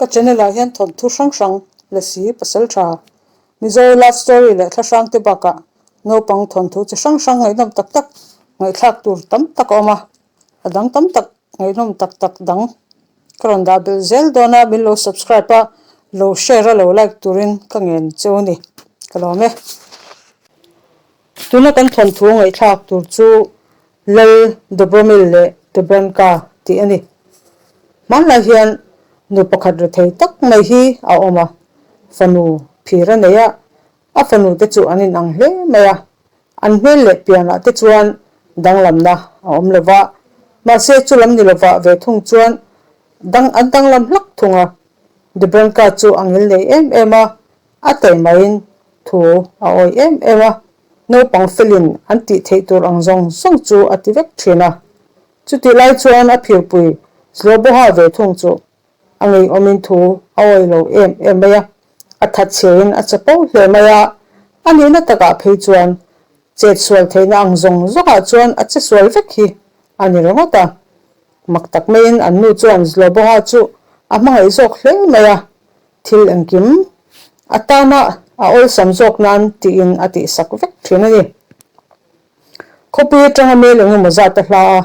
Ka channel ah hian thawnthu hrang hrang, Lasi, Pasaltha, Mizo love story leh thla hrang te bakah naupang thawnthu chi hrang hrang ngaihnawm tak tak ngaihthlak tur tam tak a awm a, a dang tam tak ngaihnawm tak tak dang ka rawn dah belh zel dawn a, min lo subscribe a, lo share a lo like turin ka ngen cheu a ni, ka lawm e. Tuna kan thawnthu ngaihthlak tur chu Lal Dobromil leh Debranka tih a ni. Hmanlai hian nu pakhat rethei tak mai hi a awm a, fanu phir a nei a, a fanu te chu an inang hle mai a, an hmel leh pianah te chuan danglamna a awm lo va, mahse chu lam ni lovah ve thung chuan dang an danglam hlak thung a. Debranka chu a ngil nei em em a, a taimaiin thu a awih em em a. Naupang felin an tih theih tur ang zawng zawng chu a ti vek thin a. Chutih lai chuan a phirpui Zloboha ve thung chu a ngeiawmin thu a awih lo em em mai a, a that chhiain a chapo hle mai a, a nihna takah phei chuan chet sual theihna ang zawng zawngah chuan a che sual vek hi a ni ringawt a. Mak tak maiin an nu chuan Zloboha chu a hmangaih zawk hle mai a, Thil engkim a tana a awlsam zawk nan tiin a tihsak vek thin a ni. Khawpui atanga mel engemaw zat a hla a,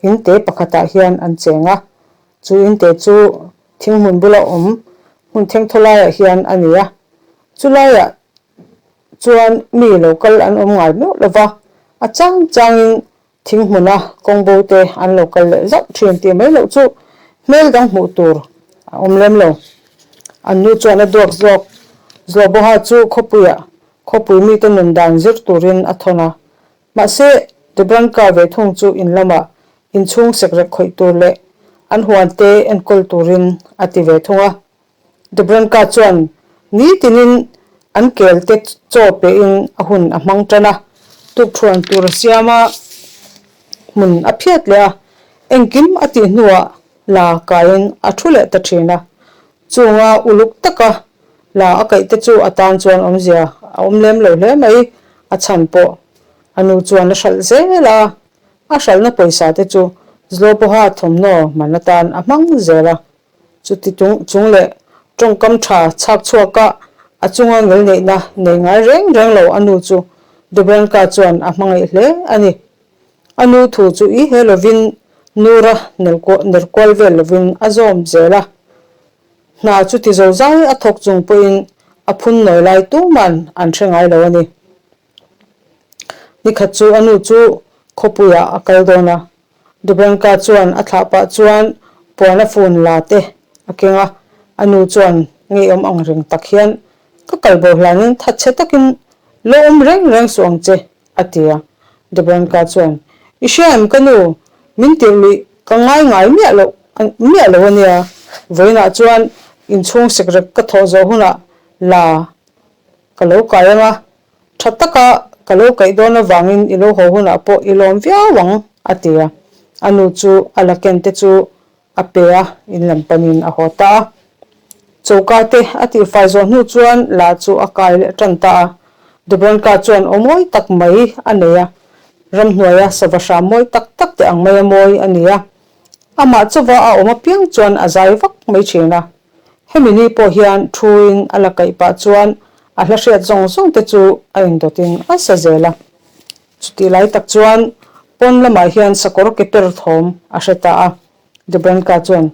in te pakhatah hian an cheng a. Chu in te chu thinghmun bula awm hmun thengthaw laiah hian a ni a. Chu laiah chuan mi lo kal an awm ngai meuh lova, a chang changin Thing hmuna kawng bo te an lo kal leh zauh thin tih mai loh chu hmel dang hmuh tur a awm lem lo. An nu chuan a duak zawk Zloboha chu khawpuiah khawpui mite nun dan zir turin a thawn a. Mahse, Debranka ve thung chu in lamah inchhung sekrek khawih tur leh an huan te enkawl turin a ti ve thung a. Debranka chuan nitinin an kel te chaw pehin a hun a hmang tan a, tukthuan tur a siam a, hmun a phiat leh a, engkim a tih hnuah la kaiin a thu leh ta thin a. Chunga uluk taka la a kaih te chu a tan chuan awmzia a awm lem lo hle mai, a chhan pawh a nu chuan a hralh zel a, a hralhna pawisa te chu Zlawpawha thawmhnaw man atan a hmang zel a. Chuti chung leh tawngkam tha chhak chhuaka a chunga ngilneihna nei ngai reng reng lo a nu chu Dubranka chuan a hmangaih hle a ni. A nu thu chu i he lovin Nura nerkual vel lovin a zawm zel a. Hna chuti zozai a thawk chung pawhin a phun nawi lai tuman an hre ngai lo a ni. Nikhat chu a nu chu khawpuiah a kal dawn a, Dubranka chuan a thlah pah chuan puan a fun la te a keng a, a nu chuan ngeiawm ang reng tak hian, Ka kal bo hlanin thatchhe takin lo awm reng reng suh ang che, a ti a. Dubranka chuan, I hria em ka nu, min tirh luih ka ngai ngai miah loh miah lo a nia, vawiinah chuan inchhung sekrek ka thawh zawh hunah la ka lo kai ang a, Tha taka ka lo kaih dawn avangin i lo haw hunah pawh i lawm viau ang, a ti a. A nu chu a la ken te chu a pe a, in lam panin a haw ta a. Choka te a tihfai zawh hnu chuan la chu a kai leh tan ta a. Dubranka chuan aw mawi tak mai a nei a, ramhnuaia sava hram mawi tak tak te ang maia mawi a ni a. Amah chauva a awm apiang chuan a zai vak mai thin a. Hemi ni pawh hian thuin a la kaih pah chuan a hla hriat zawng zawng te chu a indawtin a sa zel a. Chutih lai tak chuan pawn lamah hian sakawr ke per thawm a hre ta a. Debranka chuan,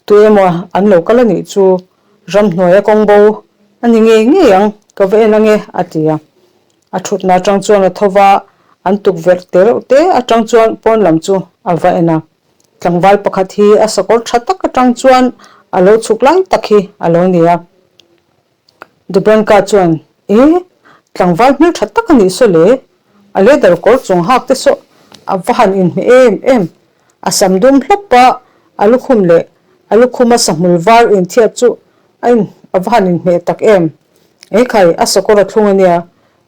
Tu emaw an lo kal a nih chu ramhnuaia kawng bo a ni ngei ngei ang, ka va en ange, a ti a. A thutna atang chuan a tho va, an tukverh te reuh te atang chuan pawn lam chu a va en a. Tlangval pakhat hi a sakawr tha tak atang chuan a lo chhuk lai tak hi a lo ni a. Dubranka chuan, E, tlangval hmel tha tak a nih saw le, a leather kawr chung hak te saw a va han inhmeh em em. A sam dum hlawp a, a lukhum leh a lukhuma sahmul var inthiat chu a in a va han inhmeh tak em. Ekhai, a sakawr a thlung a nia,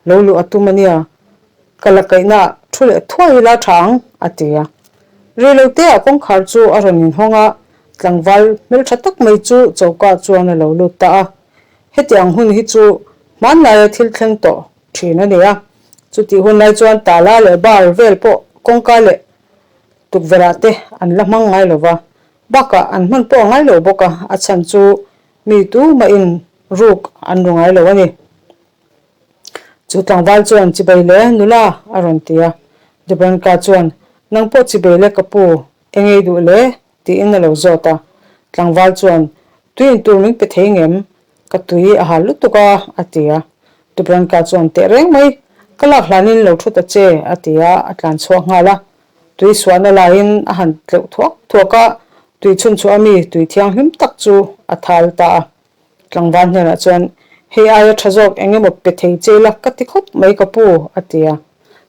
lo luh a tum a nia. Ka la kaihna thu leh thuai ila tha ang, a ti a. Reiloteah kawngkhar chu a rawn inhawng a, tlangval hmeltha tak mai chu choka chuan a lo lut ta a. Heti ang hun hi chu hmanlaia thil thleng tawh thin a ni a. Chutih hun lai chuan tala leh bar vel pawh kawngka leh tukverhah te an la hmang ngai lo va, bakah an hman pawh a ngai lo bawk a, a chhan chu. Mi tumahin ruk an ru ngai lo a ni. Chu tlangval chuan chibai le nula a rawn ti a. Debranka chuan, Nang pawh chibai le ka pu, eng ei duh le? tiin a lo zawt a. Tlangval chuan, Tui in tur min pe thei ngem? Ka tui a hal lutuk a, a ti a. Debranka chuan, Teh reng mai, ka lak hlanin lo thu ta che, a ti a, a tlan chhuak nghal a. Tui suahna laiin a han tleuh thuak thuak a, tui chhunchhuah ami tui thianghlim tak chu a thal ta a. Tlangval hnenah chuan, Hei aia tha zawk eng emaw pe thei che ila ka ti khawp mai ka pu, a ti a.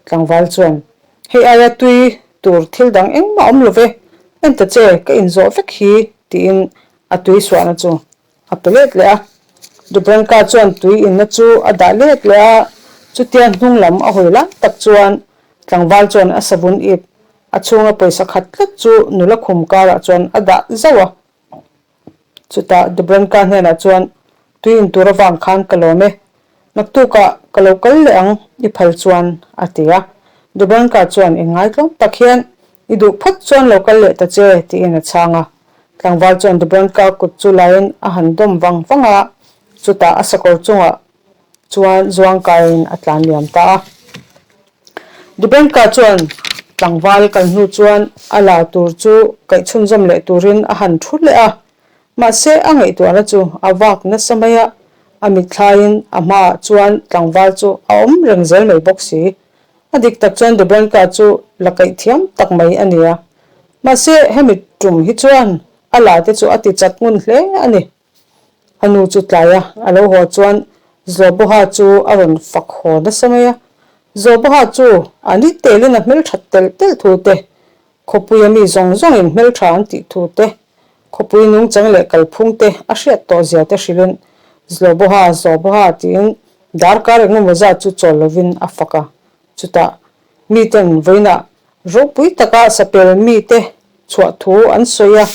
Tlangval chuan, Hei aia tui tur thil dang engmah awm lo ve, en ta che, ka inzawh vek hi, tiin a tui suahna chu a pe let leh a. Dubranka chuan tui inna chu a dah let leh a, chutia hnung lam a hawi lai tak chuan tlangval chuan a savun ip a chhunga pawisa khat tlat chu nula khum karah chuan a dah zauh a. Chutah Dubranka hnenah chuan, Tui in tur avang khan ka lawm e, naktukah ka lo kal leh ang i phal chuan, a ti a. Dubranka chuan inngai tlawm tak hian, I duh phawt chuan lo kal leh ta che, tiin a chhang a. Tlangval chuan Dubranka kut chu laiin a han dawm vang vang a, chutah a sakawr chungah chuan zuangkaiin a tlan liam ta a. Dubranka chuan tlangval kal hnu chuan a la tur chu kaih chhunzawm leh turin a han thu leh a, mahse a ngaihtuahna chu a vak nasa mai a, a mitthlaiin a hmaah chuan tlangval chu a awm reng zel mai bawk si. A dik tak chuan Dubranka chu la kaih thiam tak mai a ni a, mahse hemi tum hi chuan a la te chu a ti chat ngun hle a ni. A nu chu tlai a, a lo haw chuan Zawbaha chu a rawn fak haw nasa mai a. Zawbaha chu a ni telin a hmelthat telh telh thu te, khawpuia mi zawng zawngin hmeltha an tih thu te, khawpui nungchang leh kalphung te a hriat tawh zia te hrilhin Zlawbaha, Zawbaha tiin darkar engemaw zat chu chawl lovin a fak a. Chutah miten vawiinah ropui taka sapel mite chhuah thu an sawi a,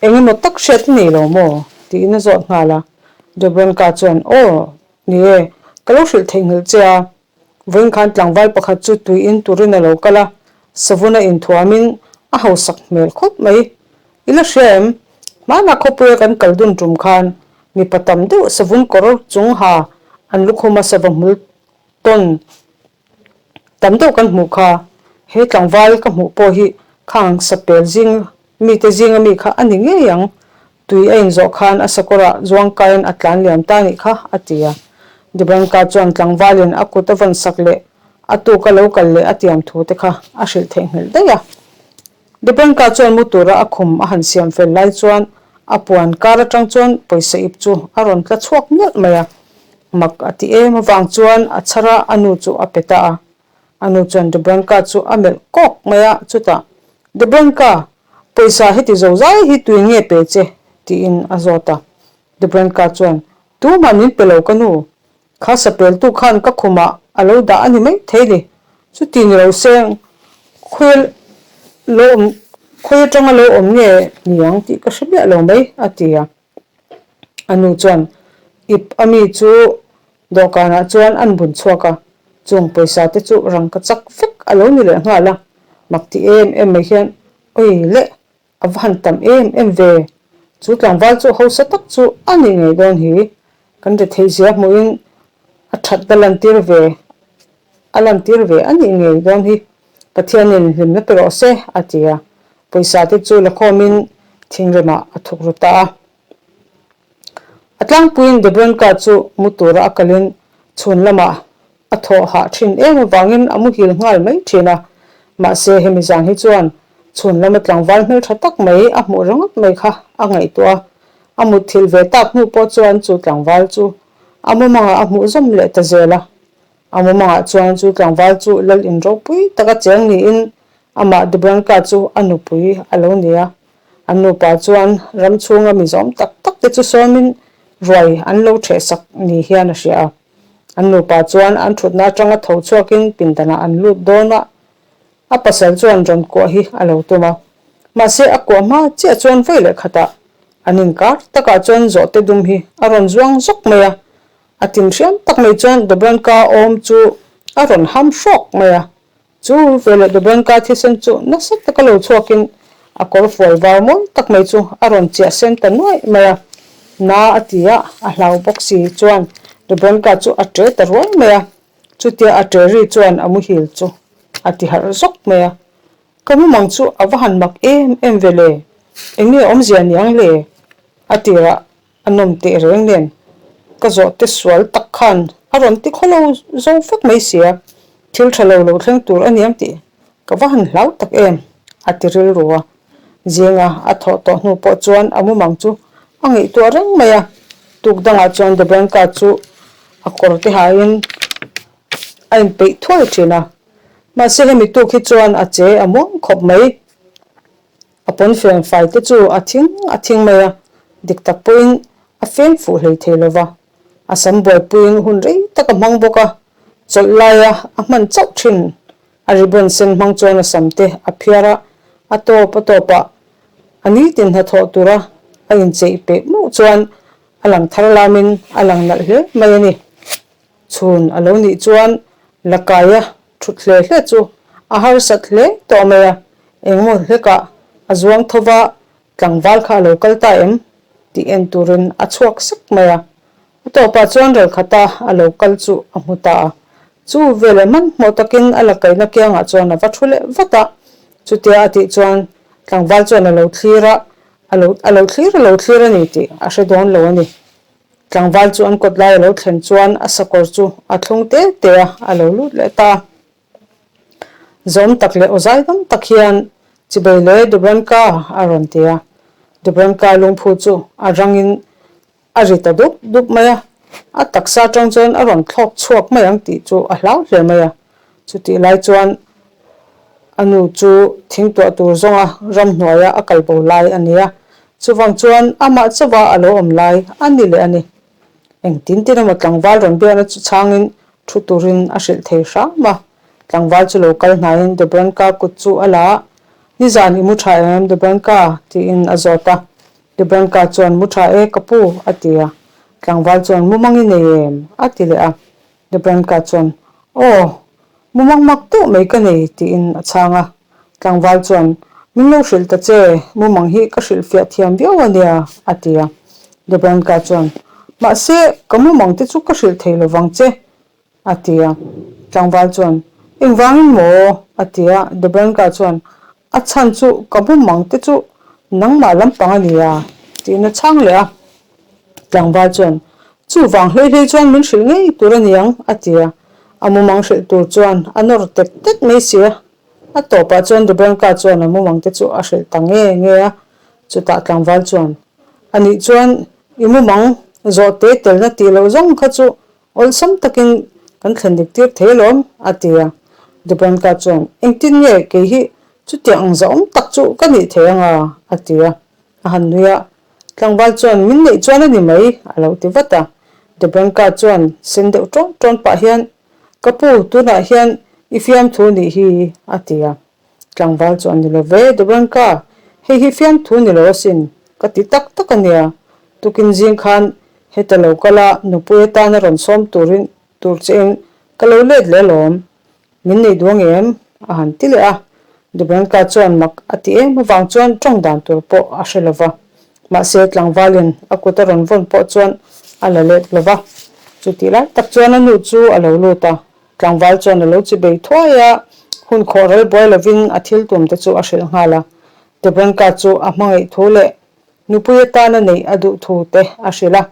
eng emaw tak hriat a nei lo maw? tiin a zawt nghal a. Dobranka chuan, Aw, ni e, ka lo hrilh theihnghilh che a. Vawiin khan tlangval pakhat chu tui in turin a lo kal a, savuna inthuamin a hausak hmel khawp mai. I la hria em? Hmanah khawpuia kan kal dun tum khan mipa tam deuh savun kawr chung ha an lukhuma sava hmul tawn tam deuh kan hmuh kha, he tlangval ka hmuh pawh hi khang sapel zing mite zinga mi kha a ni ngei ang, tui a inzawh khan a sakawrah zuangkaiin a tlan liam ta nih kha, a ti a. Dibranka chuan tlangvalin a kut a vawn sak leh a tuka lo kal leh a tiam thu te kha a hrilh theihnghilh daih a. Dibranka chuan mu tura a khum a han siam fel lai chuan a puan kar atang chuan pawisa ip chu a rawn tla chhuak nawlh mai a. Mak a ti em avang chuan a chhar a, a nu chu a pe ta a. A nu chuan Debranka chu a melh kawk mai a, chutah, Debranka, pawisa heti zo zai hi tuin nge pe che? tiin a zawt a. Debranka chuan, Tumah min pe lo ka nu, kha sapeltu khan ka khumah a lo dah a ni mai thei ni. Chuti ni lo seng, khawi lo awm, khawi atanga lo awm nge niang tih ka hre miah lo mai, a ti a. A nu chuan ip a mi chu dawhkanah chuan an bun chhuak a, chung pawisa te chu rangka chak vek a lo ni leh nghal a, mak ti em em mai hian Oi le, a va han tam em em ve, chu tlangval chu hausa tak chu a nih ngei dawn hi, kan rethei zia hmuhin a that na lantir ve a lantir ve a nih ngei dawn hi, Pathianin hlimna pe rawh se, a ti a. Pawisa te chu la khawmin thingremah a thuk ru ta a. A tlangpuiin Debranka chu mu tura a kalin chhun lamah a thawh hah thin em avangin a muhil nghal mai thin a. Mahse hemi zan hi chuan chhun lama tlangval hmeltha tak mai a hmuh ringawt mai kha a ngaihtuah a. A mutthilh ve tak hnu pawh chuan chu tlangval chu a mumangah a hmuh zawm leh ta zel a. A mumangah chuan chu tlangval chu lal in ropui taka cheng niin amah Dubranka chu a nupui a lo ni a. An nupa chuan ram chhunga mi zawm tak tak te chu sawmin ruai an lo ṭheh sak ni hian a hria a. An nupa chuan an ṭhutna aṭanga tho chhuakin pindanah an lut dawn a, a pasal chuan rawn kuah hi a lo tum a. Mahse a kuah hma chiah chuan vawi leh khatah an inkar takah chuan zawhte dum hi a rawn zuang zawk mai a. A tin hriam tak mai chuan Dobranka awm chu a rawn ham hrawk mai a. Chu veleh Dobranka thisen chu nasa taka lo chhuakin a kawr fual var mawi tak mai chu a rawn chiah sen ta nuaih mai a. Na a ti a, a hlau bawk si chuan Dobranka chu a ṭe ta ruai mai a. Chutia a ṭe ri chuan a muhil chu a ti harh zawk mai a. Ka mumang chu a va han mak em em ve le, eng nge awmzia niang le? A tirah a nawm teh reng nen ka zawh te sual tak khan a rawn ti khawlo zo vek mai sia, thil tha lo lo thleng tur a niang tih ka va han hlau tak em a ti rilru a. Zinga a thawh tawh hnu pawh chuan a mumang chu a ngaihtuah reng mai a, tuk dangah chuan Dobranka chu a kawr te hain a inpeih thuai thin a, mahse hemi tuk hi chuan a che a muang khawp mai. A pawn feng fai te chu a thing a thing mai a, dik tak pawhin a feng fuh hlei thei lo va. A sam buaipuiin hun rei tak a hmang bawk a, chawlh laia a hman chauh thin. A ribbon sen hmang chuan a sam te a phiar a, a tawp a tawpah a nitin hnathawh tura a incheih peh mauh chuan a lang thar lamin a lang nalh hle mai a ni. Chhun a lo nih chuan la kaia thut hle hle chu a harsat hle tawh mai a, engmaw hlekah a zuang tho va, tlangval kha a lo kal ta em tih en turin a chhuak sek mai a. A tawpah chuan ralkhata a lo kal chu a hmu ta a, chu veleh hmanhmawh takin a la kaihna kiangah chuan a va thu leh vat a, chutia a tih chuan tlangval chuan a lo thlir a, a lo a lo thlir a lo thlir a ni tih a hre dawn lo a ni. Tlangval chu an kawt lai a lo thlen chuan a sakawr chu a thlung te te a, a lo lut leh ta a. Zawm tak leh awzai dam tak hian Chibei leh Dubranka a rawn ti a. Dubranka lungphu chu a rangin a ri ta dup dup mai a, a taksa atang chuan a rawn thlawk chhuak mai ang tih chu a hlau hle mai a. Chutih lai chuan a nu chu thingtuah tur zawnga ramhnuaia a kal bo lai a ni a, chuvang chuan amah chauha a lo awm lai a ni leh a ni. Engtin tin emaw tlangval rawn biakna chu chhangin thu turin a hrilh thei hram a, tlangval chu lo kal hnaiin Dobranka kut chu a la a, Nizan i mu tha em Dobranka? tiin a zawt a. Dobranka chuan Mu tha e ka pu a ti a, tlangval chuan Mu mang i nei em? a ti leh a. Dobranka chuan, Aw, mu mak mak deuh mai ka nei, tiin a chhang a. Tlangval chuan, Min lo hrilh ta che, mu mang hi ka hrilh fiah thiam viau a nia, a ti a. Dobranka chuan, Mahse, ka mu mang te chu ka hrilh thei lo vang che, a ti a. Tlangval chuan, Engvangin maw? a ti a. Dobranka chuan, A chhan chu ka mu mang te chu nangmah lampang a nia, tiin a chhang leh a. Tlangval chuan, Chuvang hlei hlei chuan min hrilh ngei tur a niang, a ti a. A mumang hrilh tur chuan a nawr tek tek mai si a. A tawpah chuan Dobranka chuan a mumang te chu a hrilh ta nge nge a. Chutah tlangval chuan, A nih chuan i mumang zawhte telna tih loh zawng kha chu Awlsam takin kan thlen dik tir thei alawm, a ti a. Dubranka chuan, Engtin nge kei hi chutiang ang zahawm tak chu ka nih thei ang a? a ti a. A han nui a, Tlangval chuan min neih chuan a ni mai, a lo ti vat a. Dubranka chuan sen deuh ṭawn ṭawn pah hian, Ka pu, tunah hian i fiamthu nih hi, a ti a. Tlangval chuan ni lo ve, Dubranka, hei hi fiamthu ni lo asin, ka ti tak tak a nia. Tukin zing khan heta lo kal a, nupui atana rawn sawm turin tur chein ka lo let leh alawm. Min nei duang em? a han ti leh a. Dubranka chuan mak a ti em avang chuan tawng dan tur pawh a hre lo va. Mahse tlangvalin a kut a rawn vawn pawh chuan a la let lo va. Chutih lai tak chuan a nu chu a lo lut a. Tlangval chuan a lo chi bei thuai a, hun khawh ral buai lovin a thil tum te chu a hrilh nghal a. Debranka chu a hmangaih thu leh nupui atana neih a duh thu te a hrilh a.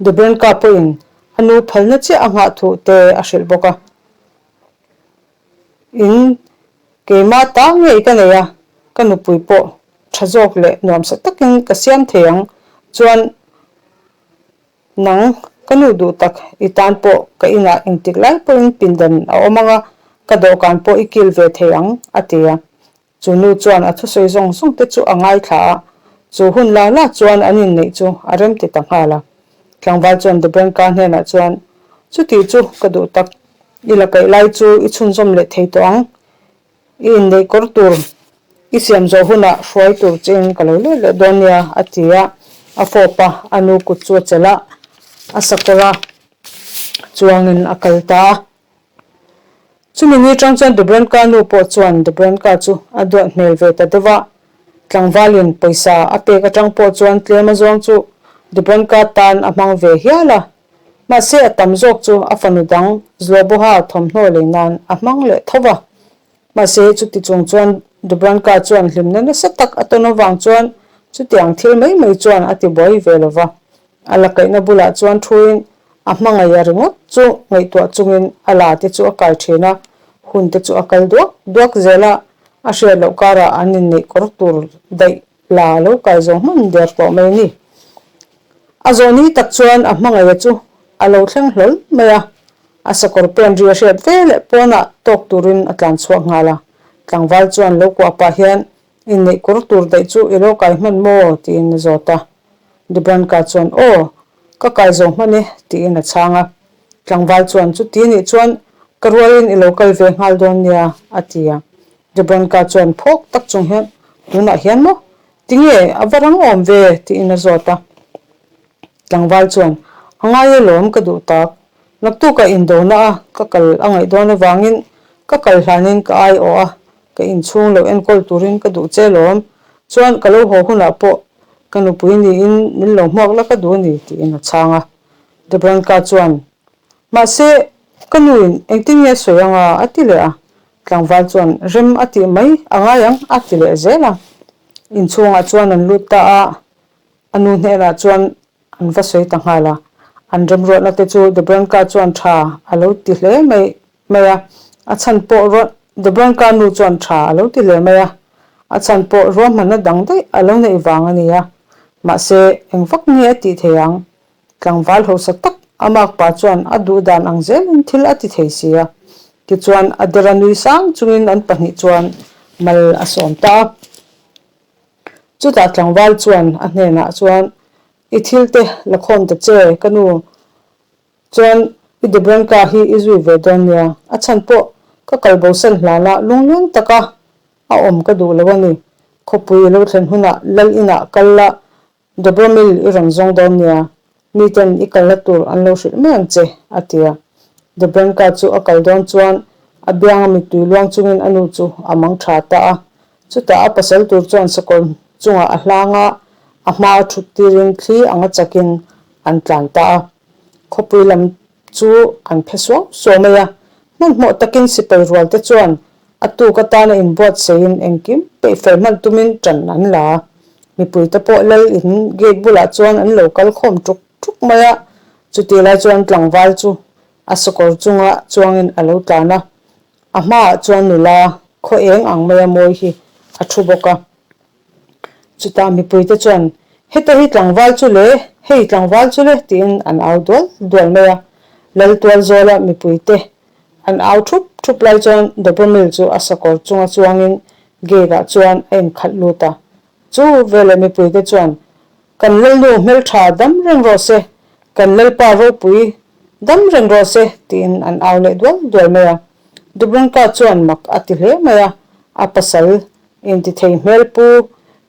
Debranka pawhin a nu phalna chiah a nghah thu te a hrilh bawk a. In keimah ta ngei ka nei a, ka nupui pawh tha zawk leh nuamsa takin ka siam thei ang chuan Nang, ka nu duh tak, i tan pawh ka inah engtik lai pawhin pindan a awm ang a, ka dawhkan pawh i kil ve thei ang, a ti a. Chu nu chuan a thusawi zawng zawng te chu a ngaithla a, chu hun la la chuan an inneih chu a rem ti ta nghal a. Tlangval chuan Debranka hnenah chuan, Chuti chu ka duh tak, i la kaih lai chu i chhunzawm leh thei tawh ang, I inneih kawr tur i siam zawh hunah hruai tur chein ka lo let leh dawn nia, a ti a. A fawp a, a nu kut chu a chelh a, a sakawr a chuangin a kal ta a. Chumi ni tang chuan Dubranka nu pawh chuan Dubranka chu a duat hmel ve ta deuh a. Tlangvalin pawisa a pek atang pawh chuan tlem a zawng chu. Dubranka tan a hmang ve hial a. Mahse a tam zawk chu a fanu dang Zloboha thawmhnaw lei nan a hmang leh tho va. Mahse chuti chung chuan Dubranka chuan hlimna nasa tak a tawn avang chuan chutiang thil mai mai chuan a ti buai ve lo va. A la kaihna bulah chuan thuin a hmangaih a ringawt chu ngaihtuah chungin a la te chu a kai thin a, hun te chu a kal duak duak zel a, a hriat loh karah an inneih kawr tur daih la a lo kai zo hman der tawh mai a ni. A zawhni tak chuan a hmangaih a chu a lo thleng hlawl mai a, a sakawr pen ri a hriat ve leh pawnah tawk turin a tlan chhuak nghal a, tlangval chuan lo kuah pah hian inneih kawr tur daih chu i lo kai hman maw? tiin a zawt a. Dubranka chuan, Aw, ka kai zo hman e, tiin a chhang a. Tlangval chuan, Chuti nih chuan ka rualin i lo kal ve nghal dawn nia, a ti a. Dubranka chuan phawk tak chung hian, Tunah hian maw? Tinge, a va rang awm ve? tiin a zawt a. Tlangval chuan, A ngai alawm ka duh tak. Naktukah indona a ka kal a ngaih dawn avangin ka kal hlanin ka ai awh a, ka inchhung lo enkawl turin ka duh che lawm. Chuan ka lo haw hunah pawh ka nupui niin min lo hmuak la ka duh a ni tiin a chhang a. Debranka chuan, Mahse, ka nuin engtin nge sawi anga a ti leh a. Tlangval chuan, Rem a tih mai a ngai ang a ti leh zel a. Inchhungah chuan an lut ta a, a nu hnenah chuan An va sawi ta nghal a, an remruatna te chu Debranka chuan tha a lo ti hle mai mai a, a chhan pawh ruah Debranka nu chuan tha a lo ti hle mai a, a chhan pawh ruahmanna dang daih a lo neih vang a ni a, mahse eng vak nge a tih thei ang? Tlangval hausa tak a makpa chuan a duh dan ang zelin thil a ti thei si a, tichuan a dera nui sang chungin an pahnih chuan mal a sawm ta a. Chutah tlangval chuan a hnenah chuan, I thil te la khawm ta che, ka nu chuan i Debranka hi i zui ve dawn nia, a chhan pawh ka kal bosan hlanah lungleng taka a awm ka duh lo a ni, khawpui i lo thlen hunah lal inah kal la Dobromil i rawn zawng dawn nia, miten i kalna tur an lo hrilh mai ang che, a ti a. Dobranka chu a kal dawn chuan a bianga mittui luang chungin a nu chu a mang tha ta a. Chutah a pasal tur chuan sakawr chungah a hlang a, a hma a thut tirin thli anga chakin an tlan ta a. Khawpui lam chu an phe suau suau mai a, hmanhmawh takin sipai rual te chuan A tuk atana inbuatseiin engkim peih fel hman tumin ṭan an la a. Mipuite pawh lal in gate bulah chuan an lo kal khawm ṭuk ṭuk mai a, chutih lai chuan tlangval chu a sakawr chunga chuangin a lo tlan a, a hmaah chuan nula khaw eng ang maia mawi hi a ṭhu bawk a. Chutah mipuite chuan, Heta hi tlangval chu le, hei tlangval chu le tiin an au dual dual mai a. Lal tual zawla mipuite An au thup thup lai chuan Dobromil chu a sakawr chunga chuangin gate ah chuan a inkhalh lut a. Chu veleh mipuite chuan, Kan Lalnu hmeltha dam reng rawh se, kan Lalpa ropui dam reng rawh se, tiin an au leh dual dual mai a. Dubranka chuan mak a ti hle mai a, a pasal intithei hmel pu,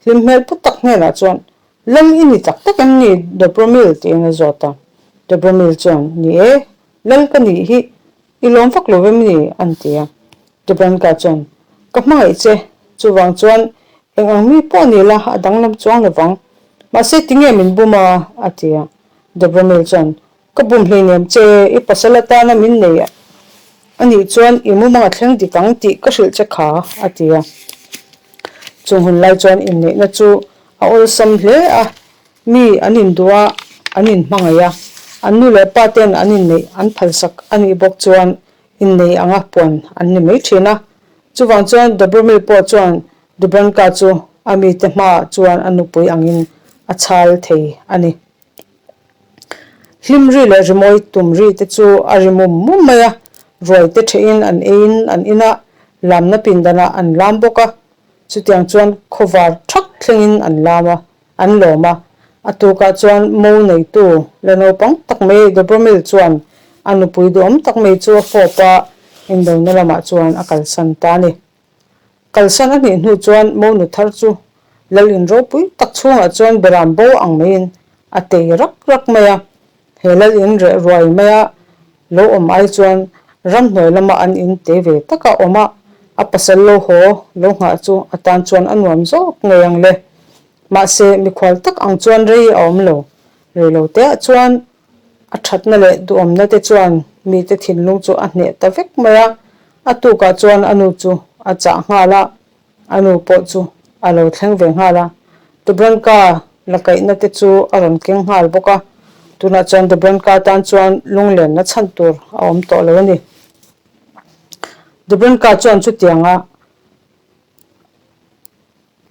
hlim hmel pu tak hnenah chuan, Lal i ni tak tak em ni Dobromil? tiin a zawt a. Dobromil chuan, Ni e, Lal ka nih hi i lawm vak lo em ni? an ti a. Debranka chuan, Ka hmangaih che, chuvang chuan eng ang mi pawh ni la a danglam chuang lo vang. Mahse tinge min bum a? a ti a. Debromil chuan, Ka bum hleinem che, i pasal atana min nei a nih chuan i mumang a thleng dik ang tih ka hrilh che kha, a ti a. Chung hun lai chuan inneihna chu a awlsam hle a. Mi an induh a, an inhmangaih a, an nu leh pa ten an inneih an phalsak a nih bawk chuan innei anga puan an ni mai thin a. Chuvang chuan Dobromil pawh chuan Dubranka chu a mite hmaah chuan a nupui angin a chhal thei a ni. Hlim ri leh rimawi tum ri te chu a ri mum mum mai a, ruai te thehin an eiin an in a, lamna pindanah an lam bawk a, chutiang chuan khawvar thak thlengin an lam a. An lawm a, a tukah chuan mo neitu la naupang tak mai Dobromil chuan a nupui duhawm tak mai chu a fawp a, indona lamah chuan a kalsan ta a ni. Kalsan a hnih hnu chuan mo nu thar chu lal in ropui tak chhungah chuan beram bo ang maiin a tei rak rak mai a, he lal in reh ruai maia lo awm ai chuan ramhnuai lama an in te ve taka awm a, a pasal lo haw lo nghah chu a tan chuan a nuam zawk ngei ang le. Mahse, mikhual tak ang chuan rei a awm lo. Reiloteah chuan a thatna leh duhawmna te chuan mite thinlung chu a hneh ta vek mai a, a tukah chuan a nu chu a chah nghal a, a nu pawh chu a lo thleng ve nghal a. Dobranka la kaihna te chu a rawn keng nghal bawk a, tunah chuan Dobranka tan chuan lunglenna chhan tur a awm tawh lo a ni. Dobranka chuan chutianga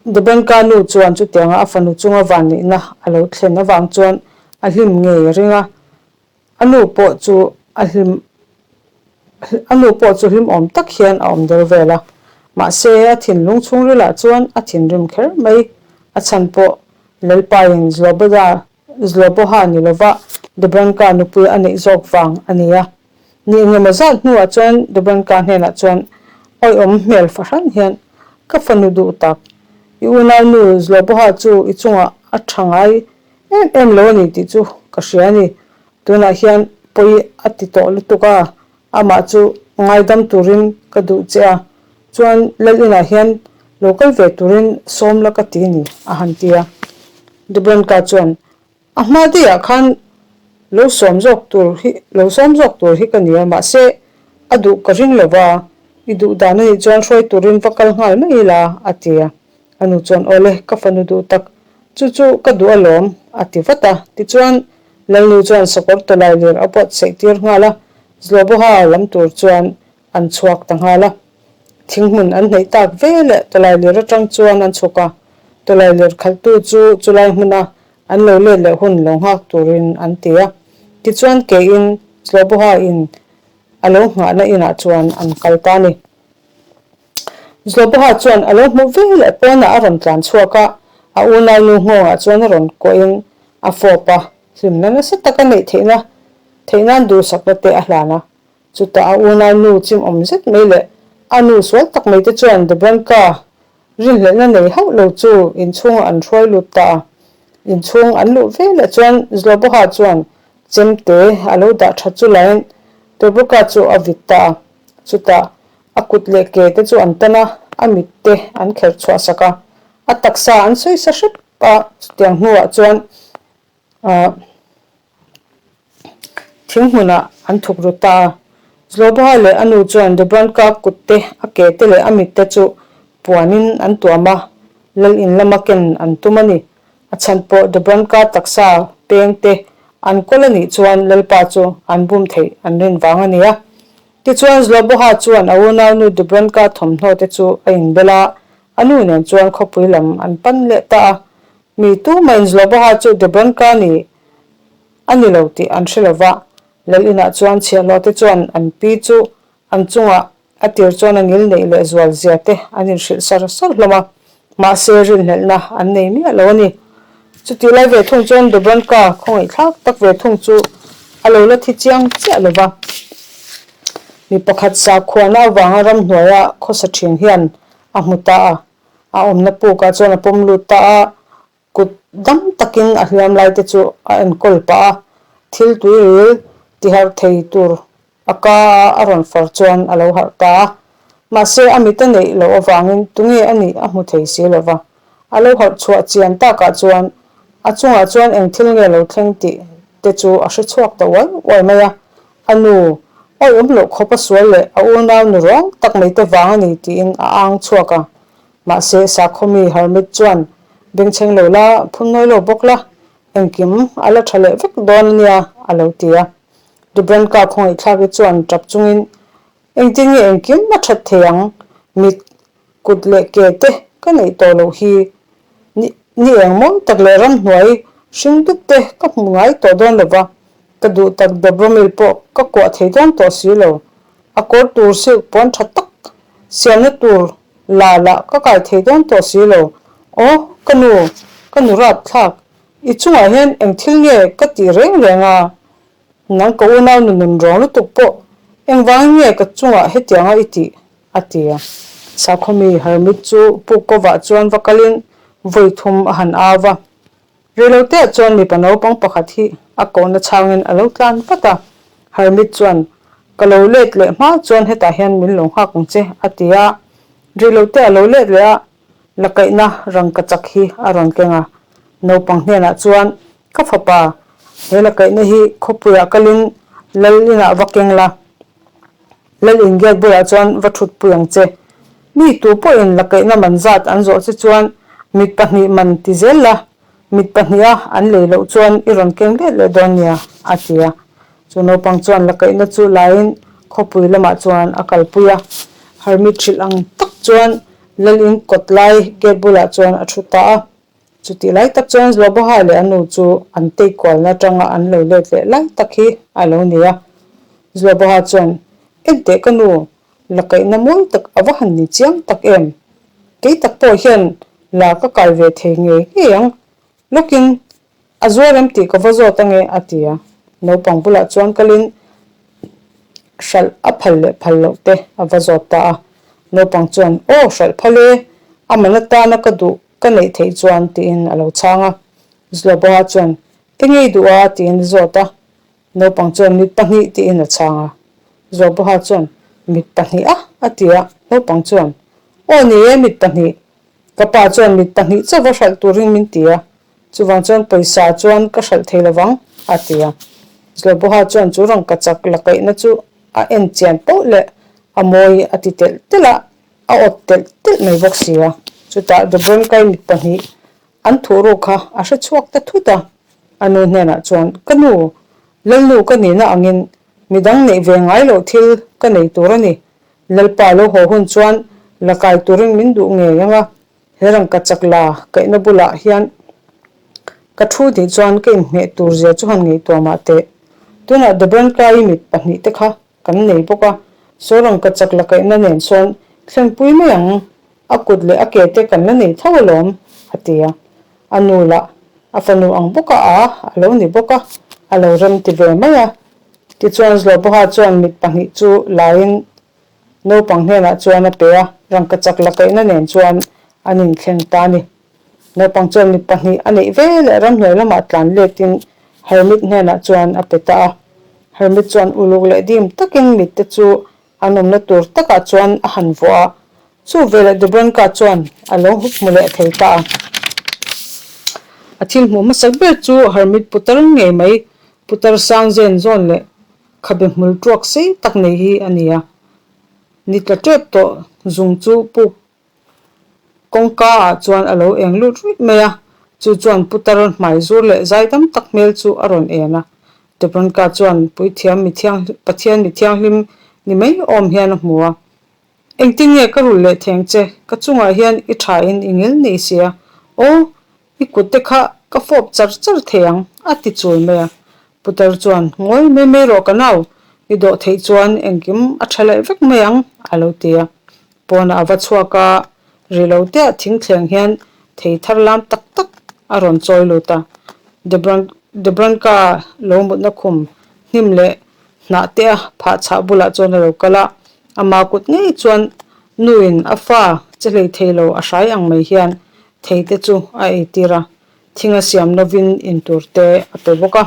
Dobranka nu chuan chutianga a fanu chunga vanneihna a lo thlen avang chuan a hlim ngei a ring a, a nu pawh chu a hlim a nu pawh chu hlim awm tak hian a awm der vel a. Mahse, a thinlung chhungrilah chuan a thinrim kher mai. A chhan pawh Lalpain Zloboda Zloboha ni lova Dobranka nupui a neih zawk vang a ni a. Ni engemaw zat hnuah chuan Dobranka hnenah chuan awihawm hmel fahran hian, Ka fanu duh tak, i unaunu Zloboha chu i chungah a tha ngai em em lo a ni tih chu ka hria a ni. Tunah hian pawi a ti tawh lutuk a, amah chu ngaidam turin ka duh che a, chuan Lal inah hian lo kal ve turin sawm la ka ti ni, a han ti a. Dubranka chuan, A hma deuhah khan lo sawm zawk tur hi, lo sawm zawk tur hi ka ni a, mahse a duh ka ring lo va, i duh dan a nih chuan hruai turin va kal nghal mai ila, a ti a. A nu chuan, Awle, ka fanu duh tak, chu chu ka duh alawm, a ti vat a. Tichuan, Lalnu chuan sakawr tawlai lir a buatsaih tir nghal a, Zloboha lam tur chuan an chhuak ta nghal a. Thing hmun an hneih tak ve leh tawlai lir atang chuan an chhuk a, tawlai lir khalhtu chu chulai hmuna an lo let leh hun lo nghak turin an ti a. Tichuan keiin Zloboha in a lo nghahna inah chuan an kal ta a ni. Zloboha chuan a lo hmuh ve leh pawnah a rawn tlan chhuak a, a unaunu nghawngah chuan a rawn kuahin a fawp a, hlimna nasa taka neih theihna theih nan duhsakna te a hlan a. Chutah a unaunu chimawm zet mai leh a nu sual tak mai te chuan Dobranka rinhlelhna nei hauh lo chu inchhungah an hruai lut ta a. Inchhung an luh ve leh chuan Zloboha chuan chemte a lo dah that chu laiin Dobroka chu a vit ta a. Chutah A kut leh ke te chu an tan a, a mit te an kherh chhuah sak a, a taksa an sawi sa hrep a, chutiang hnuah chuan ahh thing hmunah an thuk ru ta a. Zloboha leh a nu chuan Dobranka kut te, a ke te leh a mit te chu puanin an tuam a, lal in lama ken an tum a ni. A chhan pawh Dobranka taksa peng te an kawl a nih chuan Lalpa chu an bum theih an rin vang a ni a. Tichuan Zloboha chuan a unaunu Dubranka thawmhnaw te chu a inbel a, a nu nen chuan khawpui lam an pan leh ta a. Mi tumahin Zloboha chu Dubranka ni a ni lo tih an hre lo va, Lal inah chuan chhiahhlawh te chuan an pi chu an chungah A tir chuan a ngil neih leh zual zia te an inhrilh sar sar hlawm a, mahse rinhlelhna an nei miah lo a ni. Chutih lai ve thung chuan Dobranka khawngaihthlak tak ve thung chu a lo la thi chiang chiah lo va. Mi pakhat sakhuana avanga ramhnuaia khawsa thin hian a hmu ta a, a awmna pukah chuan a pawm lut ta a, Kut dam takin a hliam lai te chu a enkawl pah a, thil tui ril tiharh thei tur a ka a a rawn far chuan a lo harh ta a. Mahse a mit a neih loh avangin tunge a nih a hmu thei si lo va. A lo harh chhuah chian takah chuan a chungah chuan eng thil nge lo thleng tih te chu a hre chhuak ta uai uai mai a. A nu, awih awm loh khawp a sual leh a unau nu rawng tak mai te vang a ni tiin a ang chhuak a. Mahse, Sakhawmi Hermit chuan, Bengchheng lo la, phun nawi lo bawk la, engkim a la tha leh vek dawn a nia, a lo ti a. Dubranka khawngaihthlaki chuan tap chungin, Engtin nge engkim a that thei ang? Mit, kut leh ke te ka neih tawh loh hi. Ni, ni eng mawi tak leh ramhnuai hring dup te ka hmu ngai tawh dawn lo va, ka duh tak Dobromil pawh ka kuah thei dawn tawh si lo. A kawr tur silk pawn tha tak siamna tur La lah ka kai thei dawn tawh si lo. Aw, ka nu, ka nu rat thlak, i chungah hian eng thil nge ka tih reng reng a? Nang ka unau nu nun rawng lutuk pawh engvangin nge ka chungah hetianga i tih? a ti a. Sakhawmi Hermit chu puk kovah chuan va kalin vawi thum a han au va. Reiloteah chuan mipa naupang pakhat hi a kohna chhangin a lo tlan vat a. Hermit chuan, Ka lo let leh hma chuan hetah hian min lo nghak ang che, a ti a. Reilote a lo let leh a, la kaihna rangkachak hi a rawn keng a. Naupang hnenah chuan, Ka fapa, He la kaihna hi khawpuiah kalin lal inah va keng la, lal in gate bulah chuan va thutpui ang che. Mi tu pawhin la kaihna man zat an zawh che chuan mit pahnih man ti zel la, mit pahniha an lei loh chuan i rawn keng let leh dawn nia, a ti a. Chu naupang chuan la kaihna chu laiin khawpui lamah chuan a kalpui a, hermit hrilh ang tak chuan lal in kawt lai gate bulah chuan a thu ta a. Chutih lai tak chuan Zloboha leh a nu chu an tei kualna atanga an lo let leh lai tak hi a lo ni a. Zloboha chuan, Enteh ka nu, la kaihna mawi tak a va han ni chiang tak em? Kei tak pawh hian la ka kai ve thei ngei ngei ang. Lawkin a zuar em tih ka va zawt ange a ti a. Naupang bulah chuan kalin hralh a phal leh phal loh te a va zawt ta a. Naupang chuan, Aw hralh phal e, a man atana ka duh ka neih theih chuan tiin a lo chhang a. Zloboa chuan, Enge i duh a? tiin a zawt a. Naupang chuan, Mit pahnih tiin a chhang a. Zloboa chuan, Mit pahnih a? a ti a. Naupang chuan, Aw ni e, mit pahnih. Ka pa chuan mit pahnih chauh va hralh turin min ti a. Chuvang chuan pawisa chuan ka hralh thei lovang, a ti a. Zloboa chuan chu rangka chak la kaihna chu a en chian poh leh a mawi a ti telh telh a. A awt telh telh mai bawk si a, chutah Dobronkai mit pahnih an thuh ruk kha a hre chhuak ta thut a. A nu hnenah chuan, Ka nu, Lalnu ka nihna angin midang neih ve ngai loh thil ka nei tur a ni. Lalpa lo haw hun chuan la kai turin min duh ngei ang a, he rangka chak la kaihna bulah hian ka thu nih chuan ka inhmeh tur zia chu han ngaihtuah mah teh. Tunah Dobronkai mit pahnih te kha Kan nei bawk a, saw rangka chak la kaihna nen sawn thlenpui mai ang, a kut leh a ke te kan la nei tho alawm, a ti a. A nu lah a fanu ang bawk a a a lo ni bawk a, a lo rem ti ve mai a. Tichuan Zloboha chuan mit pahnih chu laiin naupang hnenah chuan a pe a, rangka chak la kaihna nen chuan an inthleng ta a ni. Naupang chuan mit pahnih a neih ve leh ramhnuai lamah tlan letin Hermit hnenah chuan a pe ta a. Hermit chuan uluk leh dim takin mitte chu an awmna tur takah chuan a han vuah a, chu veleh Dubranka chuan a lo hmu leh thei ta a. A thil hmuh hmasak ber chu Hermit putar ngei mai, putar sang zen zawn leh khabe hmul tuak sei tak nei hi a ni a. Ni tla tep tawh zung chu puk Kawngka ah chuan a lo eng lut ruih mai a, chu chuan putar hmai zur leh zaidam tak hmel chu a rawn en a. Tebranka chuan puithiam mi thianghlim, Pathian mi thianghlim ni mai awm hian a hmu a. Engtin nge ka rulh leh theng che, ka chungah hian i tha in i ngil nei sia, aw, i kut te kha ka fawp char char thei ang, a ti chul mai a. Putar chuan, Ngawi mai mai rawh ka nau, i dawh theih chuan engkim a tha leh vek mai ang, a lo ti a. Pawnah a va chhuak a, ri lo tea thingthleng hian thei thar lam tak tak a rawn chawi lut a. Debranka lo mutna khum hnim leh hnah te a phah chhah bulah chuan a lo kal a, ama kut ngei chuan nuin a fa che hlei thei lo a hrai ang mai hian thei te chu a eitir a, thing a siam lovin intur te a pe bawk a.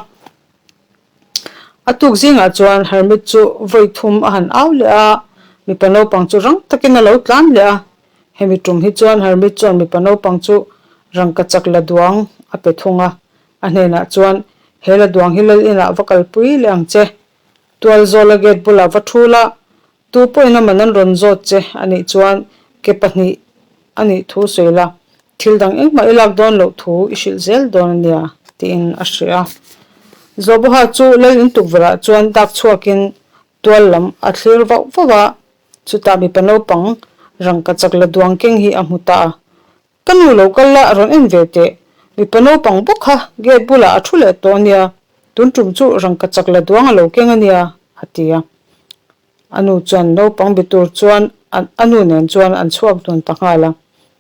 A tuk zingah chuan Hermit chu vawi thum a han au leh a, mipa naupang chu rang takin a lo tlan leh a. Hemi tum hi chuan Hermit chuan mipa naupang chu rangkachak la duang a pe thung a, a hnenah chuan, He la duang hi lal inah va kalpui leh ang che. Tual zawla gate bulah va thu la, Tu pawhin a man an rawn zawt che a nih chuan ke pahnih a nih thu sawi la, thil dang engmah i lak dawn loh thu i hrilh zel dawn a nia, tiin a hrilh a. Zawhbaha chu lal in tukverhah chuan dak chhuakin tual lam a thlir vauh vauh a, chutah mipa naupang rangka chak la duang keng hi a hmu ta a. Ka nu lo kal la a rawn en ve teh, mipa naupang bawk kha gate bulah a thu leh tawh a nia, tun tum chu rangka chak la duang a lo keng a nia, a ti a. A nu chuan naupang be tur chuan a nu nen chuan an chhuak dun ta nghal a,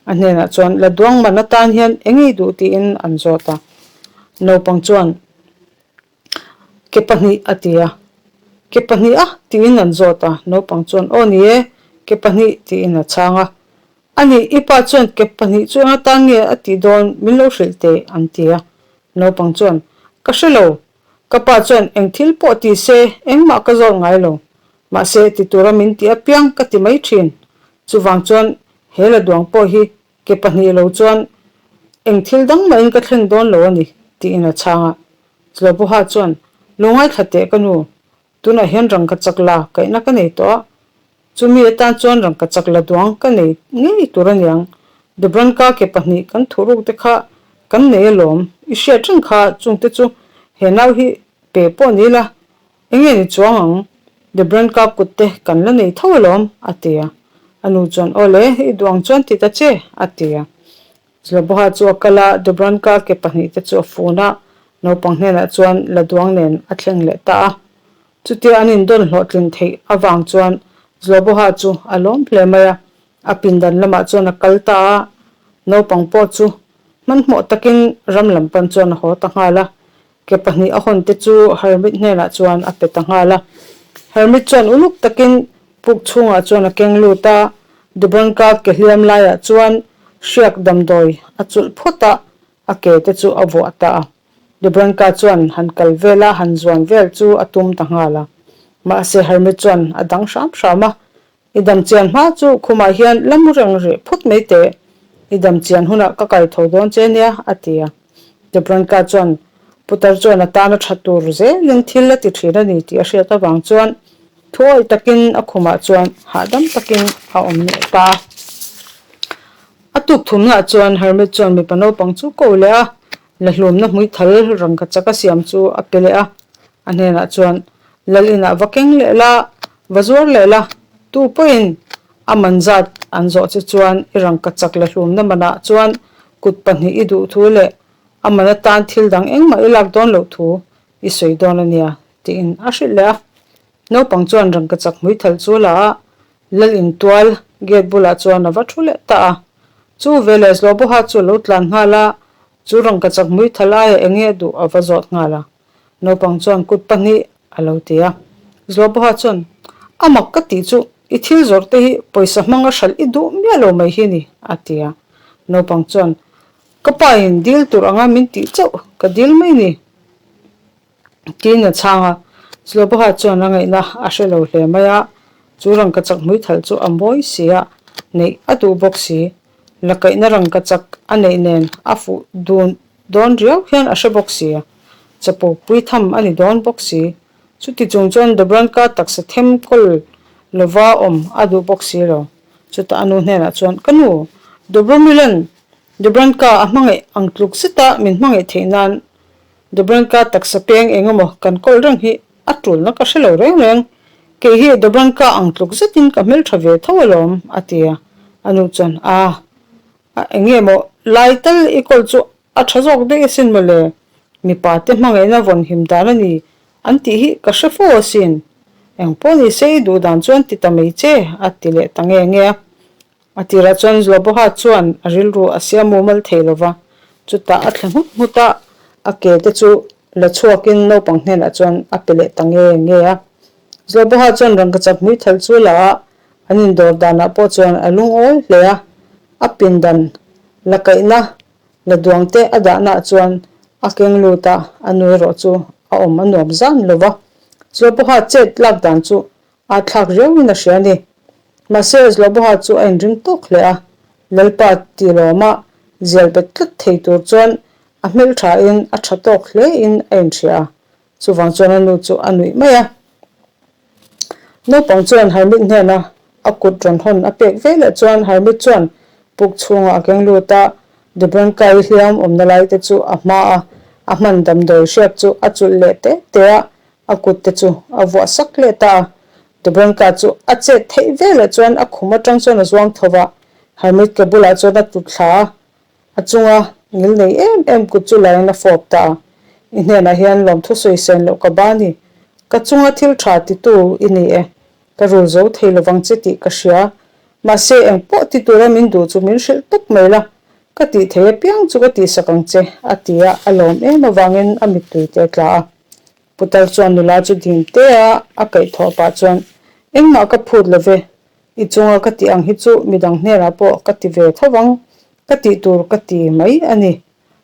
a hnenah chuan la duang man atan hian eng ei duh tiin an zawt a. Naupang chuan ke pahnih a ti a, ke pahnih a tiin an zawt a, naupang chuan aw ni e, ke pahnih tiin a chhang a. A nih, i pa chuan ke pahnih chu eng atan nge a tih dawn min lo hrilh teh an ti a. Naupang chuan ka hre lo, Ka pa chuan eng thil pawh ti se engmah ka zawt ngai lo. Mahse ti tura min ti apiang ka ti mai thin. Chuvang chuan he la duang pawh hi ke pahnih lo chuan eng thil dang mahin ka thleng dawn lo a ni, tiin a chhang a. Zloboha chuan, Lo ngaithla teh ka nu, tunah hian rangkachak la kaihna ka nei tawh a, chumi atan chuan rangkachak la duang ka nei ngei tur a niang. Dobranka ke pahnih kan thuruk te kha kan nei alawm, i hriat reng kha chungte chu he nau hi pe pawh ni la, Enge ni chuang ang? Debranka kut te kan la nei tho alawm, a ti a. A nu chuan, Aw le, i duh ang chuan ti ta che, a ti a. Zloboha chu a kal a, Debranka ke pahnihte chu a fun a, naupang hnenah chuan la duang nen a thleng leh ta a. Chutia an indawn hlawhtlin theih avang chuan Zloboha chu a lawm hle mai a, a pindan lamah chuan a kal ta a, naupang pawh chu hmanhmawh takin ram lam pan chuan a haw ta nghal a. Ke pahnih a hawn te chu Hermit hnenah chuan a pe ta nghal a. Hermit chuan uluk takin puk chhungah chuan a keng lut a, Dubranka ke hliam laiah chuan hriak damdawi a chulh phawt a, a ke te chu a vuah ta a. Dubranka chuan han kal vel a, han zuan vel chu a tum ta nghal a. Mahse Hermit chuan a dang hram hram a, I dam chian hma chu khumah hian la mu reng rih phawt mai teh, i dam chian hunah ka kai tho dawn che nia, a ti a. Debranka chuan putar chuan a tana tha tur zelin thil a ti thin a ni tih a hriat avang chuan thuawih takin a khumah chuan hahdam takin a awm leh ta a. A tuk thumnaah chuan Hermit chuan mipa naupang chu ko leh a, la hlumna hmuithal rangkachak a siam chu a pe leh a, a hnenah chuan Lal inah va keng leh la, va zuar leh la, tu pawhin a man zat an zawh che chuan i rangkachak la hlumna manah chuan kut pahnih i duh thu leh a man atan thil dang engmah i lak dawn loh thu i sawi dawn a nia, tiin a hrilh leh a. Naupang chuan rangkachak hmuithal chu la a, lal intual gate bulah chuan a va thu leh ta a. Chu veleh Zloboha chu a lo tlan nghal a, chu rangkachak hmuithal aia enge a duh a va zawt nghal a. Naupang chuan kut pahnih a lo ti a. Zloboha chuan, A mak ka tih chu i thil zawrh te hi pawisa hmanga hralh i duh miah lo mai hi ni, a ti a. Naupang chuan, Ka pa in dil tur anga min tih chauh ka dil mai ni, tiin a chhang a. Zloboha chuan a ngaihna a hre lo hle mai a, chu rangkachak hmuithalh chu a mawi si a, neih a duh bawk si. La kaihna rangkachak a neih nen a fuh dun dawn riau hian a hre bawk si a, chapo pui tham a ni dawn bawk si. Chuti chung chuan Dobranka taksa them kawl lova awm a duh bawk si lo. Chutah a nu hnenah chuan, Ka nu, Dobromilan, Dobranka a hmangaih ang tluk zeta min hmangaih theih nan Dobranka taksa peng eng emaw kan kawl reng hi a tulna ka hre lo reng reng. Kei hi Dobranka ang tluk zetin ka hmeltha ve tho alawm, a ti a. A nu chuan, A, A enge maw lai tal i kawl chu a tha zawk daih asin mawle, mipa te hmangaihna vawn him dan a ni an tih hi ka hre fo asin. Eng pawh ni se i duh dan chuan ti ta mai che a ti leh ta nge nge a. A tirah chuan Zloboha chuan a rilru a siam mumal thei lo va, chutah a thle nghut nghut a, a ke te chu la chhuakin naupang hnenah chuan a pe leh ta nge nge a. Zloboha chuan rangkachak hmuithal chu la a, An indawr danah pawh chuan a lungawi hle a, a pindan la kaihna la duangte a dahnaah chuan a keng lut a, a nu erawh chu a awm a nuam zan lo va. Zloboha chet lak dan chu aa thlak riauin a hria a ni. Mahse, Zloboha chu a inring tawk hle a, Lalpa tilawma zial bet tlat thei tur chuan a hmelthain a tha tawk hlein a inhria a, Chuvang chuan a nu chu a nuih mai a. Naupang chuan Hermit hnena a kut rawn hawn a pek ve leh chuan Hermit chuan puk chhungah a keng lut a, Debrankai hliam awmna lai te chu a hma a, a hman damdawi hriak chu a chulh leh te te a, a kut te chu a vuah sak leh ta a. Debranka chu a chet theih ve leh chuan a khum atang chuan a zuang tho va, Hermit ke bulah chuan a tlu thla a, A chunga ngil nei em em kut chu laiin a fawp ta a, I hnenah hian lawmthu sawi sen loh ka ba ni. Ka chunga thil tha titu i ni e. Ka rul zo thei lovang che tih ka hria. Mahse eng pawh ti tura min duh chu min hrilh tawp mai la. Ka tih thei apiang chu ka tihsak ang che, a ti a, a lawm em avangin a mittui te a tla a. Putar chuan nula chu dim te a, a kaihthawh pah chuan, Engmah ka phut lo ve, I chunga ka tih ang hi chu midang hnenah pawh ka ti ve tho vang, ka tih tur ka ti mai a ni.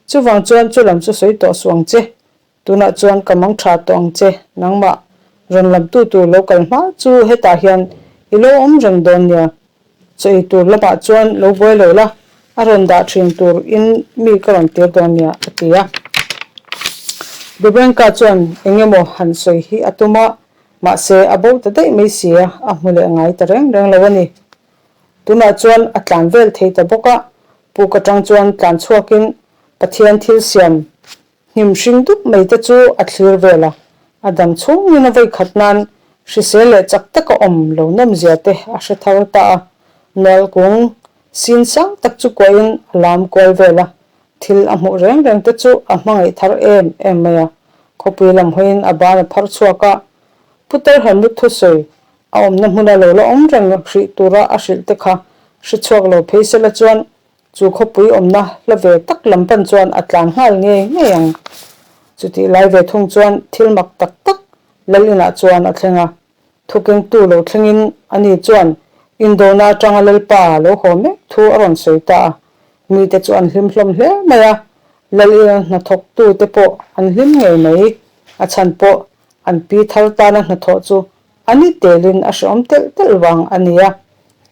Chuvang chuan chu lam chu sawi tawh suh ang che. Tunah chuan ka mang tha tawh ang che, nangmah rawn lamtu tur lo kal hma chu hetah hian i lo awm reng dawn nia. Chaw ei tur lamah chuan lo buai lo la, a rawn dah thin tur in mi ka rawn tir dawn nia, a ti a. Dobranka chuan eng emaw han sawi hi a tum a, mahse a bo ta daih mai si a, a hmu leh ngai ta reng reng lo a ni. Tunah chuan a tlan vel thei ta bawk a, puk atang chuan tlan chhuakin Pathian thil siam hnim hring dup mai te chu a thlir vel a, a dam chhungin a vawikhat nan hrisel leh chak taka awm lo nawmzia te a hre thar ta a, nual kung sin sang tak chu kuahin a lam kual vel a, thil a hmuh reng reng te chu a hmangaih thar em em mai a, khawpui lam hawiin a ban a phar chhuak a, Putar Helmut thusawi a awmna hmuna lo la awm reng hrih tura a hrilh te kha hre chhuak lo phei sela chuan chu khawpui awmna hla ve tak lam pan chuan a tlan nghal ngei ngei ang. Chutih lai ve thung chuan thil mak tak tak lal inah chuan a thleng a. Thukengtu lo thlengin ani chuan indona atanga Lalpa lo haw mek thu a rawn sawi ta a. Mite chu an hlim hlawm hle mai a, lal ina hnathawktute pawh an hlim ngei mai. A chhan pawh an pi thar tana hnathawh chu A ni telin a hreawm telh telh vang a ni a,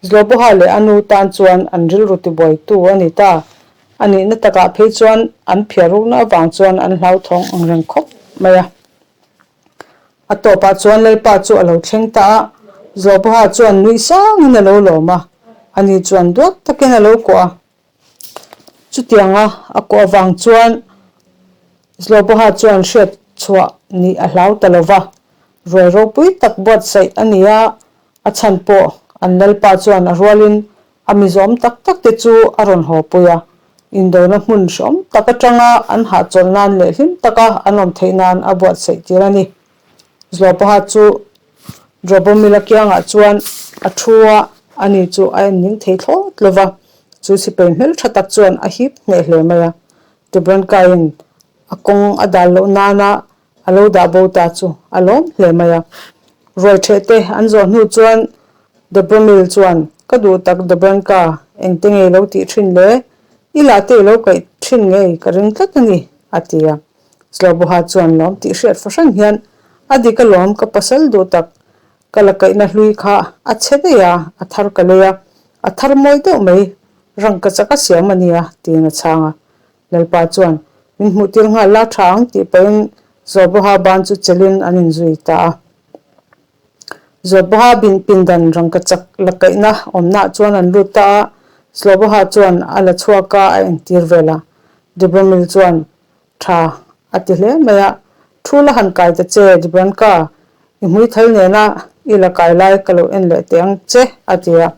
Zloboha leh a nu tan chuan an rilru tibuaitu a ni ta. A nihna takah phei chuan an phiar rukna avang chuan an hlauthawng ang reng khawp mai a. A tawpah chuan Lalpa chu a lo thleng ta a, Zloboha chuan nuih sangin a lo lawm a, ani chuan duat takin a lo kuah a. Chutianga a kuah avang chuan Zloboha chuan hriat chhuah nih a hlau ta lo va, ruai ropui tak buatsaih a ni a, a chhan pawh an Lalpa chuan a rualin a mizawm tak tak te chu a rawn haw pui a, indona hmun hreawm tak atanga an hahchawlh nan leh hlim taka an awm theih nan a buatsaih tir a ni. Zloboha chu Drobomila kiangah chuan a thu a, ani chu a en ning thei thlawt lo va, chu sipai hmeltha tak chuan a hip hneh hle mai a. Tebrankain a kawng a dal loh nana a lo dah bo ta chu a lawm hle mai a. Ruai ṭheh te an zawh hnu chuan Dobromil chuan, Ka duh tak Dobranka, engte nge i lo tih ṭhin le? I lah te i lo kaih ṭhin ngei ka ring tlat a ni, a ti a. Zloboha chuan lawm tih hriat fahran hian, A dik alawm, ka pasal duh tak, ka la kaihna hlui kha a chhe daih a, a thar ka lei a, a thar mawi deuh mai, rangka chak a siam a nia, tiin a chhang a. Lalpa chuan, Min hmuh tir nghal la tha ang tih pahin Zloboha ban chu chelhin an inzui ta a. Zloboha bin pindan rangka chak la kaihna awmnaah chuan an lut ta a, Zloboha chuan a la chhuak a, a entir vel a. Dobromil chuan, Tha a ti hle mai a, thu la han kai ta che Dibranka, i hmuithal nena i la kai lai ka lo en leh teh ang che a ti a.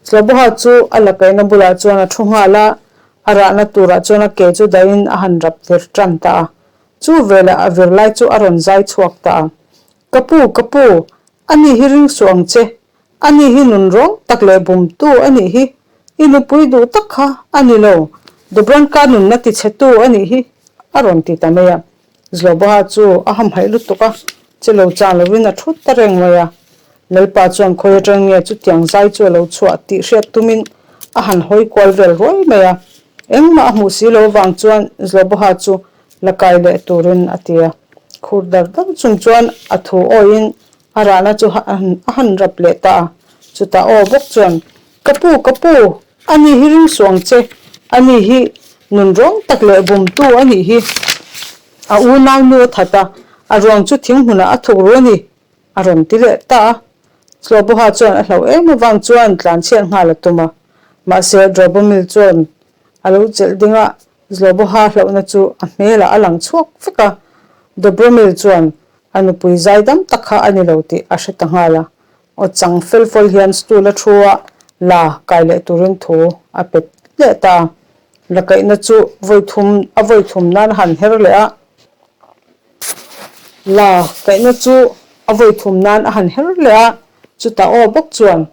Sloboha chu a la kaihna bulah chuan a thu nghal a, a rahna turah chuan a ke chu dahin a han rap vir tan ta a. Chu velah a vir lai chu a rawn zai chhuak ta a. Ka pu, ka pu, ani hi ring suh ang che, Ani hi nun rawng tak leh bumtu a nih hi. I nupui duh tak kha a ni lo. Dubranka nunna tichhetu a nih hi, a rawn ti ta mai a. Zloboha chu a hamhaih lutuk a, che lo chang lovin a thut ta reng mai a. Lalpa chuan khawi atang nge chutiang zai chu a lo chhuah tih hriat tumin a han hawi kual vel ruai mai a. Engmah a hmuh si lo avang chuan Zloboha chu la kai leh turin a ti a. Khur dar dar chung chuan a thu awiin A rahna chu a han rap leh ta a, chutah aw bawk chuan, Ka pu, ka pu, ani hi ring suh ang che, ani hi nun rawng tak leh bumtu a nih hi. A unau nu a that a, a ruang chu thing hmunah a thuk ru a ni, a rawn ti leh ta a. Sloboha chuan a hlauh em avang chuan tlanchhiat nghal a tum a, mahse Drobomil chuan a lo chelh ding a, Zloboha hlauhna chu a hmelah a lang chhuak vek a, Dobromil chuan A nupui zaidam tak kha a ni lo tih a hre ta nghal a, aw chang fel fawl hian stool a thu a, la kai leh turin thu a pet leh ta a. La kaihna chu vawi thum a vawi thum nan a han her leh a, la kaihna chu a vawi thum nan a han her leh a, chutah aw bawk chuan,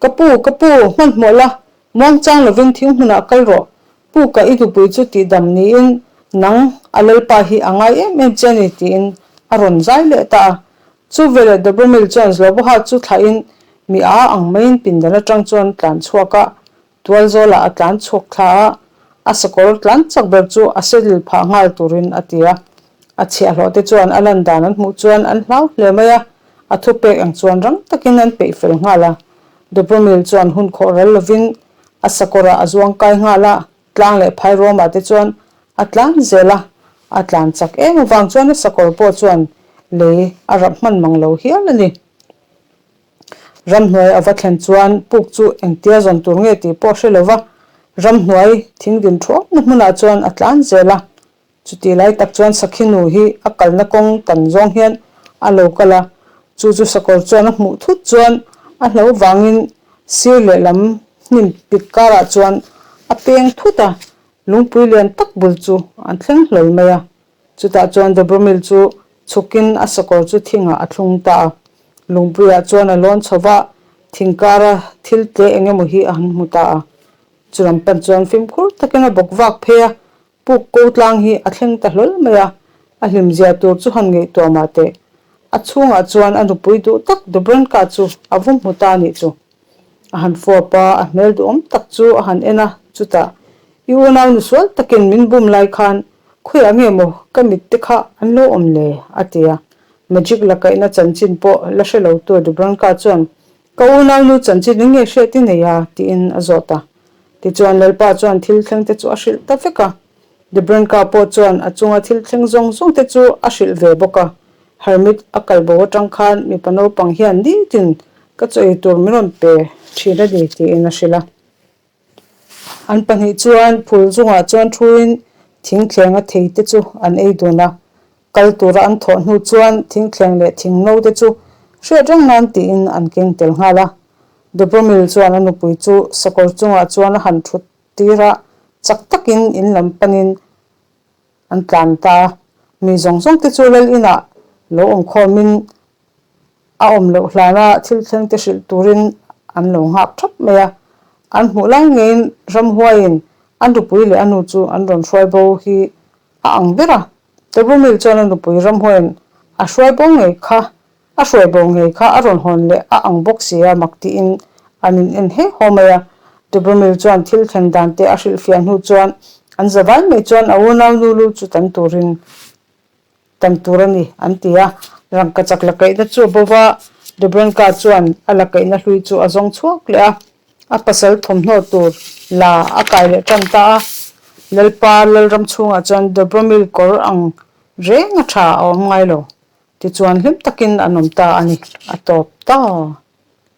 Ka pu, ka pu, hmanhmawh la, Muangchang lovin thing hmunah kal rawh, Pu ka i nupui chu tihdam niin nang a Lalpa hi a ngai em em che a ni tiin a rawn zai leh ta a. Chu veleh Dobromil chuan Zloboha chu thlahin mi a ang maiin pindan atang chuan tlan chhuak a, tual zawlah a tlan chhuak thla a, a sakawr tlan chak ber chu a saddle phah nghal turin a ti a. A chhiahhlawh te chuan a lan dan an hmuh chuan an hlau hle mai a, a thupek ang chuan rang takin an peih fel nghal a. Dobromil chuan hun khawh ral lovin a sakawrah a zuang kai nghal a, tlang leh phai ruamah te chuan a tlan zel a. A tlan chak em avang chuan a sakawr pawh chuan lei a rap hman mang lo hial a ni. Ramhnuai a va thlen chuan puk chu engtia zawn tur nge tih pawh a hre lo va, ramhnuai thingdin thuamna hmunah chuan a tlan zel a. Chutih lai tak chuan Sakhi nu hi a kalna kawng tan zawng hian a lo kal a, chu chu sakawr chuan a hmuh thut chuan a hlo vangin sir lehlam hnim pik karah chuan a peng thut a, lungpui lian tak bul chu an thleng hlawl mai a. Chutah chuan Dobromil chu chhukin a sakawr chu thingah a thlung ta a, lungpuiah chuan a lawn chho va, thing kara thil tle eng emaw hi a han hmu ta a. Chulam pan chuan fimkhur takin a bawk vak phei a, Puk ko tlang hi a thleng ta hlawl mai a, a hlimzia tur chu han ngaihtuah mah teh. A chhungah chuan a nupui duh tak Dobranka chu a vum hmu ta a nih chu. A han fawp a, a hmel duhawm tak chu a han en a, chutah, I unau nu sual takin min bum lai khan khawiah nge maw ka mit te kha an lo awm le? a ti a. Magic la kaihna chanchin pawh la hre lo tu Dobranka chuan, Ka unau nu chanchin eng nge hriat i nei a? tiin a zawt a. Tichuan Lalpa chuan thil thleng te chu a hrilh ta vek a. Debranka pawh chuan a chunga thil thleng zawng zawng te chu a hrilh ve bawk a. Hermit a kal bo atang khan mipa naupang hian nitin ka chaw ei tur min rawn pe thin a ni tiin a hrilh a. An pahnih chuan phul zungah chuan thuin thingthlenga thei te chu an ei dun a. Kal tura an thawh hnu chuan thingthleng leh thingno te chu hriat reng nan tiin an keng tel nghal a. Dobromil chuan a nupui chu sakawr chungah chuan a han thut tir a, chak takin in lam panin an tlan ta a. Mi zawng zawng te chu lal inah lo awm khawmin a awm loh hlana thil thleng te hrilh turin an lo nghak thap mai a. An hmuh lai ngeiin ramhuaiin a nupui leh a nu chu an rawn hruai bo hi a ang ber a. Dobromil chuan a nupui ramhuaiin a hruai bo ngei kha a hruai bo ngei kha a rawn hawn leh a ang bawk si a mak tiin an in en he haw mai a. Dobromil chuan thil thlen dan te a hrilhfiah hnu chuan an za vai mai chuan a unau nu lu chu tan turin Tam tur a ni, an ti a. Rangkachak la kaihna chu a bo va, Dobranka chuan a la kaihna hlui chu a zawng chhuak leh a, a pasal thawmhnaw tur la a kai leh tan ta a. Lalpa Lalram chhungah chuan Dobromil kawr ang reng a tha a awm ngai lo. Tichuan hlim takin an awm ta a ni, a tawp ta.